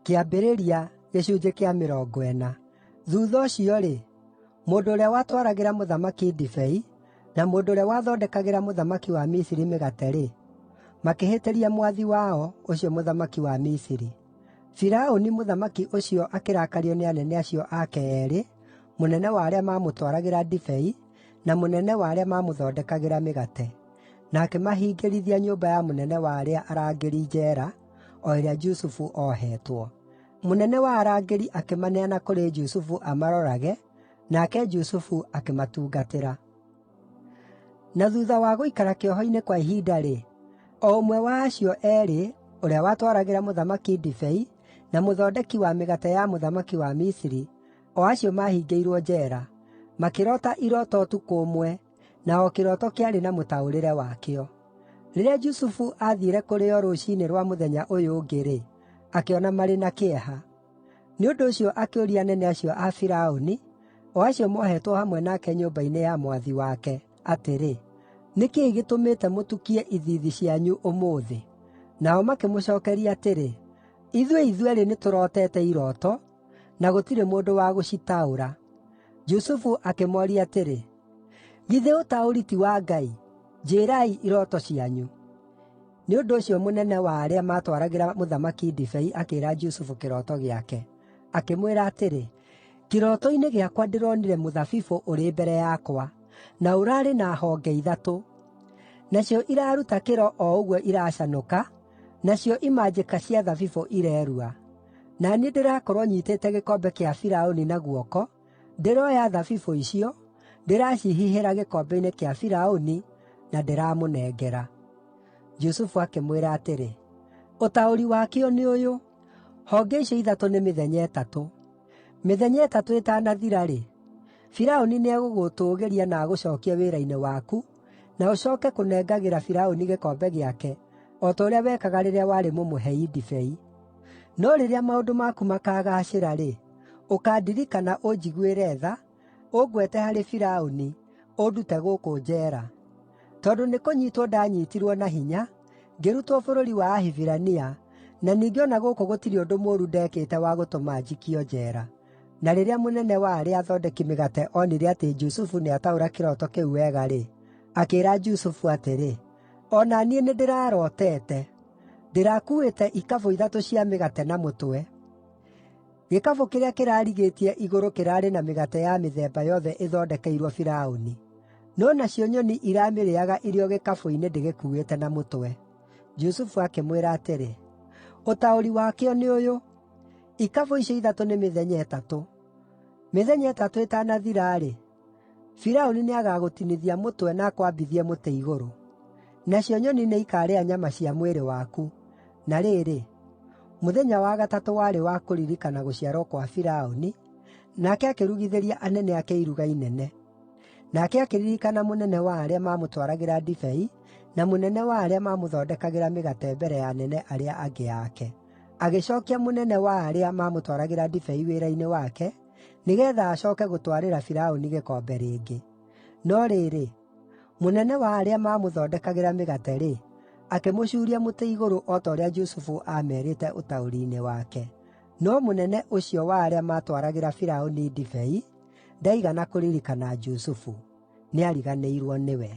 Kĩambĩrĩria 40. Thuutha ũcio-rĩ, mũndũ ũrĩa watwaragĩra mũthamaki ndibei, na mũndũ ũrĩa wathondekagĩra mũthamaki wa Misiri mĩgate-rĩ, makĩhĩtĩria mwathi wao, ũcio mũthamaki wa Misiri. Firaũni mũthamaki ũcio akĩrakario nĩ anene acio ake eerĩ, mũnene wa arĩa maamũtwaragĩra ndibei, na mũnene wa arĩa maamũthondekagĩra mĩgate, na akĩmahingĩrithia nyũmba ya mũnene wa arĩa arangĩri njeera, o ĩrĩa Jusufu oohetwo. Mũnene wa arangĩri akĩmaneana kũrĩ Jusufu amarorage, nake Jusufu akĩmatungatĩra. Na thuutha wa gũikara kĩoho-inĩ kwa ihinda-rĩ, o ũmwe wa acio eerĩ, ũrĩa watwaragĩra mũthamaki ndibei na mũthondeki wa mĩgate ya mũthamaki wa Misiri, o acio maahingĩirwo njeera, makĩroota irooto ũtukũ ũmwe, na o kĩroto kĩarĩ na mũtaũrĩre wakĩo. Rĩrĩa Jusufu aathiire kũrĩ o rũciinĩ rwa mũthenya ũyũ ũngĩ-rĩ, akĩona marĩ na kĩeha. Nĩ ũndũ ũcio akĩũria anene acio a Firaũni, o acio moohetwo hamwe nake nyũmba-inĩ ya mwathi wake, atĩrĩ, “Nĩ kĩĩ gĩtũmĩte mũtukie ithiithi cianyu ũmũthĩ?” Nao makĩmũcookeria atĩrĩ, “Ithuĩ ithuerĩ nĩtũrotete irooto, na gũtirĩ mũndũ wa gũcitaũra.” Jusufu akĩmooria atĩrĩ, “Githĩ ũtaũri ti wa Ngai? Njĩĩrai irooto cianyu.” Nĩ ũndũ ũcio mũnene wa arĩa maatwaragĩra mũthamaki ndibei akĩĩra Jusufu kĩroto gĩake. Akĩmwĩra atĩrĩ, “Kĩroto-inĩ gĩakwa ndĩronire mũthabibũ ũrĩ mbere yakwa, na ũraarĩ na honge ithatũ. Nacio iraruta kĩro o ũguo iracanũka, nacio imanjĩka cia thabibũ irerua. Na niĩ ndĩrakorwo nyiitĩte gĩkombe kĩa Firaũni na guoko, ndĩroya thabibũ icio, ndĩracihihĩra gĩkombe-inĩ kĩa Firaũni, na ndĩramũnengera.” Jusufu akĩmwĩra atĩrĩ, “Ũtaũri wakĩo nĩ ũyũ: Honge icio ithatũ nĩ mĩthenya ĩtatũ. Mĩthenya ĩtatũ ĩtanathira-rĩ, Firaũni nĩegũgũtũũgĩria na agũcookie wĩra-inĩ waku, na ũcooke kũnengagĩra Firaũni gĩkombe gĩake, o ta ũrĩa wekaga rĩrĩa warĩ mũmũhei ndibei. No rĩrĩa maũndũ maku makaagaacĩra-rĩ, ũkaandirikana ũnjiguĩre tha, ũngwete harĩ Firaũni, ũndute gũkũ njeera. Tondũ nĩkũnyiitwo ndanyiitirwo na hinya, ngĩrutwo bũrũri wa Ahibirania, na ningĩ o na gũkũ gũtirĩ ũndũ mũũru ndeekĩte wa gũtũma njikio njeera.” Na rĩrĩa mũnene wa arĩa athondeki mĩgate onire atĩ Jusufu nĩataũra kĩroto kĩu wega-rĩ, akĩĩra Jusufu atĩrĩ, “O na niĩ nĩndĩrarotete: Ndĩrakuuĩte ikabũ ithatũ cia mĩgate na mũtwe. Gĩkabũ kĩrĩa kĩrarigĩtie igũrũ kĩraarĩ na mĩgate ya mĩthemba yothe ĩthondekeirwo Firaũni. No nacio nyoni iramĩrĩĩaga irĩ o gĩkabũ-inĩ ndĩgĩkuuĩte na mũtwe.” Jusufu akĩmwĩra atĩrĩ, “Ũtaũri wakĩo nĩ ũyũ: Ikabũ icio ithatũ nĩ mĩthenya ĩtatũ. Mĩthenya ĩtatũ ĩtanathira-rĩ, Firaũni nĩagagũtinithia mũtwe na akwambithie mũtĩ igũrũ. Nacio nyoni nĩikarĩa nyama cia mwĩrĩ waku.” Na rĩrĩ, mũthenya wa gatatũ warĩ wa kũririkana gũciarwo kwa Firaũni, nake akĩrugithĩria anene ake iruga inene. Nake akĩririkana mũnene wa arĩa maamũtwaragĩra ndibei, na mũnene wa arĩa maamũthondekagĩra mĩgate mbere ya anene arĩa angĩ ake. Agĩcookia mũnene wa arĩa maamũtwaragĩra ndibei wĩra-inĩ wake, nĩgeetha acooke gũtwarĩra Firaũni gĩkombe rĩngĩ. No rĩrĩ, mũnene wa arĩa maamũthondekagĩra mĩgate-rĩ, akĩmũcuuria mũtĩ igũrũ o ta ũrĩa Jusufu aamerĩte ũtaũri-inĩ wake. No mũnene ũcio wa arĩa maatwaragĩra Firaũni ndibei ndaigana kũririkana Jusufu; nĩariganĩirwo nĩwe.